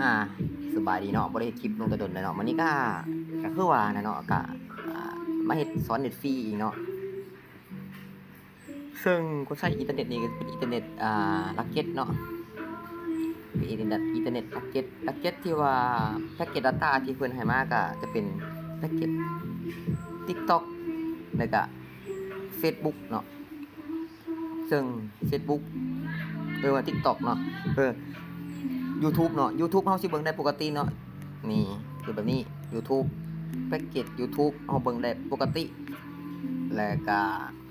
ອ່າ ສະບາຍດີເນາະ ບໍ່ໄດ້ເຮັດຄລິບລົງແຕ່ດົນແລ້ວເນາະ. ມື້ນີ້ກະ ກະຄືວ່ານະເນາະ ກະ ອ່າ ມາເຮັດ ສອນເນັດຟຣີອີກເນາະ. ເຊິ່ງຄົນໃຊ້ອິນເຕີເນັດນີ້ກະເປັນອິນເຕີເນັດ ອ່າ ຫຼັກເຈັດເນາະ ເປັນອິນເຕີເນັດ ອິນເຕີເນັດຫຼັກເຈັດ ຫຼັກເຈັດທີ່ວ່າແພັກເກັດດາຕ້າທີ່ເພິ່ນໃຫ້ມາກະຈະເປັນແພັກເກັດຕິກຕັອກ ແລ້ວກະເຟສບຸກເນາະ. ເຊິ່ງເຟສບຸກ ຫຼືວ່າຕິກຕັອກເນາະ ເອີ ຢູທູບເນາະ ຢູທູບເຮົາຊິເບິ່ງໄດ້ປົກກະຕິເນາະ. ນີ້ຄືແບບນີ້ ຢູທູບ ແພັກເກັດຢູທູບເຮົາເບິ່ງໄດ້ປົກກະຕິ ແລ້ວກະ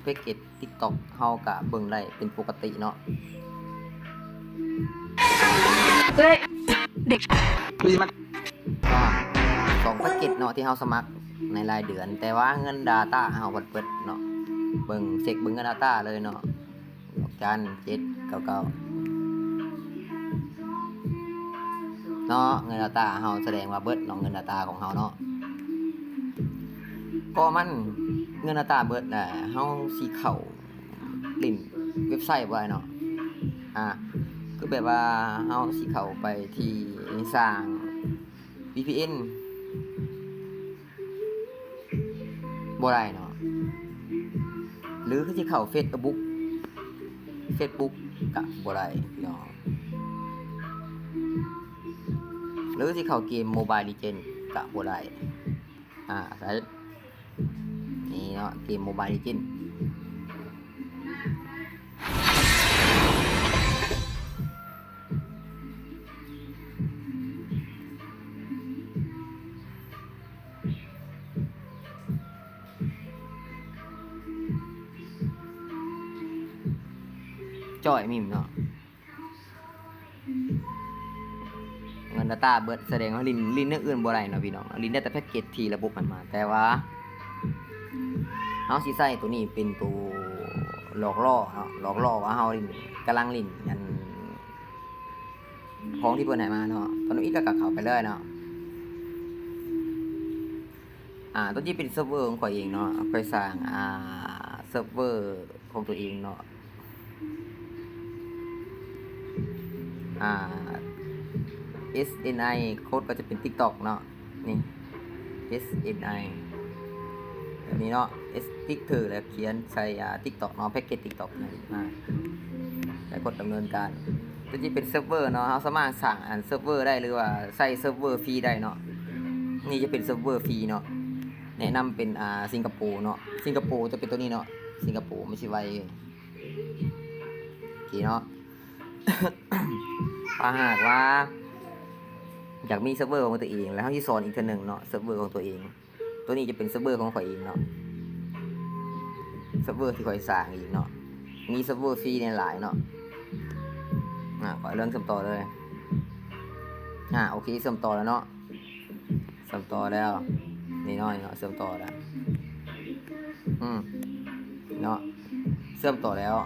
ແພັກເກັດຕິກຕັອກເຮົາກະເບິ່ງໄດ້ເປັນປົກກະຕິເນາະ. ເອີຍ ເດັກ ສອງແພັກເກັດເນາະ ທີ່ເຮົາສະໝັກໃນລາຍເດືອນ ແຕ່ວ່າເງິນດາຕ້າເຮົາເບິດເນາະ. ເບິ່ງ ເຊັກເບິ່ງເງິນດາຕ້າເລີຍເນາະ ດອກຈັນ ເຈັດເກົ້າເກົ້າ ເນາະ ເງິນດາຕ້າເຮົາສະແດງວ່າເບິດເນາະ ເງິນດາຕ້າຂອງເຮົາເນາະ. ກໍມັນເງິນດາຕ້າເບິດແລ້ວ ເຮົາຊິເຂົ້າຫຼິ້ນເວັບໄຊບໍ່ໄດ້ເນາະ. ອ່າ ຄືແບບວ່າເຮົາຊິເຂົ້າໄປທີ່ສ້າງ ວີພີເອັນ ບໍ່ໄດ້ເນາະ ຫຼືຄືຊິເຂົ້າເຟສບຸກ ເຟສບຸກກະບໍ່ໄດ້ເນາະ ຫຼືຊິເຂົ້າເກມໂມບາຍເລເຈນກະບໍ່ໄດ້. ອ່າ ໃສ່ ນີ້ເນາະ ເກມໂມບາຍເລເຈນ. ຈ່ອຍມິມເນາະ ເງິນດາຕ້າເບິດ ສະແດງວ່າຫຼິ້ນ ຫຼິ້ນແນວອື່ນບໍ່ໄດ້ເນາະພີ່ນ້ອງ ຫຼິ້ນໄດ້ແຕ່ແພັກເກັດທີ່ລະບົບໃຫ້ມາ. ແຕ່ວ່າເຮົາຊິໃຊ້ໂຕນີ້ເປັນໂຕຫຼອກຫຼໍ່ເນາະ ຫຼອກຫຼໍ່ວ່າເຮົາຫຼິ້ນ ກຳລັງຫຼິ້ນອັນ ຂອງທີ່ເພິ່ນໃຫ້ມາເນາະ. ຕອນນີ້ກະເຂົ້າໄປເລີຍເນາະ. ອ່າ ໂຕນີ້ເປັນເຊີບເວີຂອງຂ້ອຍເອງເນາະ ຂ້ອຍສ້າງ ອ່າ ເຊີບເວີຂອງຕົວເອງເນາະ. ອ່າ ເອັສເອັນໄອ ໂຄດກະຈະເປັນຕິກຕັອກເນາະ ນີ້ ເອັສເອັນໄອ ແບບນີ້ເນາະ ເອັສຕິກເທີ ແລ້ວຂຽນໃສ່ ອ່າ ຕິກຕັອກເນາະ ແພັກເກັດຕິກຕັອກນີ້ ອ່າ ແລ້ວກົດດຳເນີນການ. ໂຕນີ້ເປັນເຊີບເວີເນາະ ເຮົາສາມາດສ້າງອັນເຊີບເວີໄດ້ ຫຼືວ່າໃຊ້ເຊີບເວີຟຣີໄດ້ເນາະ. ນີ້ຈະເປັນເຊີບເວີຟຣີເນາະ ແນະນຳເປັນ ອ່າ ສິງກະໂປເນາະ ສິງກະໂປຈະເປັນໂຕນີ້ເນາະ ສິງກະໂປມັນຊິໄວ ໂອເຄເນາະ. ຖ້າຫາກວ່າຢາກມີເຊີບເວີຂອງຕົວເອງ ແລ້ວເຮົາຊິສອນອີກເທື່ອໜຶ່ງເນາະ ເຊີບເວີຂອງຕົວເອງ. ໂຕນີ້ຈະເປັນເຊີບເວີຂອງຂ້ອຍເອງເນາະ ເຊີບເວີທີ່ຂ້ອຍສ້າງເອງເນາະ ມີເຊີບເວີຟຣີແດ່ຫຼາຍເນາະ. ອ່າ ຂ້ອຍເລີ່ມເຊື່ອມຕໍ່ເລີຍ. ອ່າ ໂອເຄ ເຊື່ອມຕໍ່ແລ້ວເນາະ ເຊື່ອມຕໍ່ແລ້ວ ນີ້ເນາະ ນີ້ເນາະ ເຊື່ອມຕໍ່ແລ້ວ ອືມ ເນາະ ເຊື່ອມຕໍ່ແລ້ວ.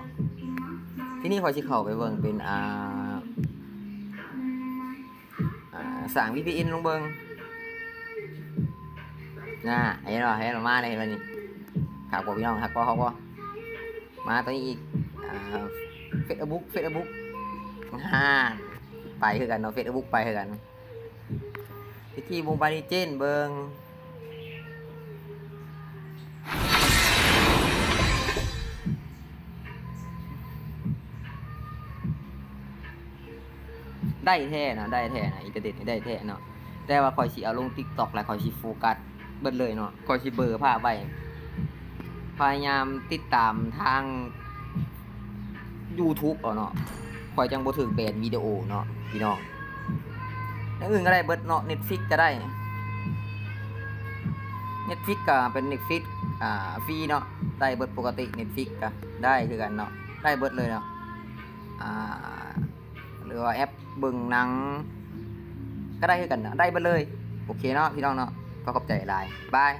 ທີນີ້ຂ້ອຍຊິເຂົ້າໄປເບິ່ງເປັນ ອ່າ ອ່າ ສ້າງ ວີພີເອັນ ລອງເບິ່ງ ນະ ເຫັນບໍ່ ເຫັນບໍ່ ມາແລ້ວ ເຫັນບໍ່ນີ້ ຄັກບໍ່ພີ່ນ້ອງ ຄັກບໍ່ ຄັກບໍ່. ມາໂຕນີ້ອີກ ອ່າ ເຟສບຸກ ເຟສບຸກ ຫາ ໄປຄືກັນເນາະ ເຟສບຸກໄປຄືກັນ. ວິທີໂມບາຍເລເຈນເບິ່ງ ໄດ້ແທ້ນະ ໄດ້ແທ້ນະ ອິນເຕີເນັດນີ້ໄດ້ແທ້ເນາະ. ແຕ່ວ່າຂ້ອຍຊິເອົາລົງຕິກຕັອກ ແລ້ວຂ້ອຍຊິໂຟກັສເບິດເລີຍເນາະ ຂ້ອຍຊິເບີພາບໄວ້ ພະຍາຍາມຕິດຕາມທາງ ຢູທູບເອົາເນາະ ຂ້ອຍຈັ່ງບໍ່ຖືກແບນວິດີໂອເນາະພີ່ນ້ອງ. ຢ່າງອື່ນກະໄດ້ເບິດເນາະ ເນັດຟິກກະໄດ້ ເນັດຟິກກະເປັນເນັດຟິກ ອ່າ ຟຣີເນາະ ໄດ້ເບິດປົກກະຕິ ເນັດຟິກກະໄດ້ຄືກັນເນາະ ໄດ້ເບິດເລີຍເນາະ. ອ່າ ຫຼືວ່າແອັບເບິ່ງໜັງກະໄດ້ຄືກັນເນາະ ໄດ້ເບິດເລີຍ. ໂອເຄເນາະພີ່ນ້ອງເນາະ ຂໍຂອບໃຈຫຼາຍ ບາຍ.